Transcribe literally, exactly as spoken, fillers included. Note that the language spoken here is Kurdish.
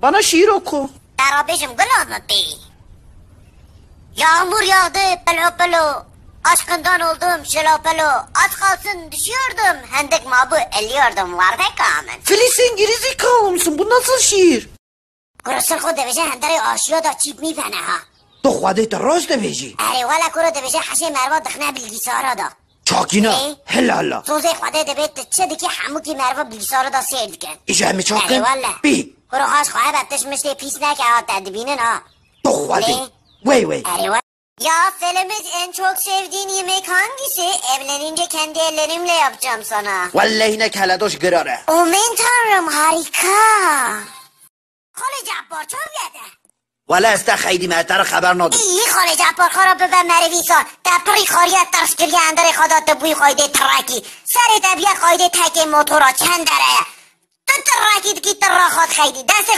Bana şiir oku. Te ra bêjim gula min tê. Yağmur yağdı pelo pelo. Aşkından oldum şelo pelo. Az kalsın düşüyordum. Hendek mabû eliyordum. Wardeka min. Filiz, sen geri zekalı mısın? Bu nasıl şiir? Kuro ser xwe dibêje henderê aşiya da çîk mî bene ha. Tu Xwedê te rast dibêjî. Erê wele kuro dibêje heşê merva dixne bilgisayara da. Çakîna. Ê? Hela hela. Sozê Xwedê dibê tu çi dikî hemûkî merva bilgisayara da sêr dikin. Îja em ê çakin? Erê wele. Bî. Kuro haş xwe hebe tişt miştê pîs neke ha te dibînin ha. Tu Xwedê. Ê? Wey wey. Erê wele. Ya Filiz, en çok sevdiğin yemek hangisi? Evlenince kendi ellerimle yapacağım sana. Wellehî ne keledoş girare. Aman tanrım, harika. Xalê Cabbar, çaviye de. Wele ez te xeydî me, te re xeber nadim. Î, Xalê Cabbar, xara bibe merivî sar. Te pirî xariye ters kiriye enderê xwe da, te bûyî xaydê tirekî. Serê te biye xaydê tekê motora, çend dereye. Tu tirekî dikî, tu raxat xeydî. Destê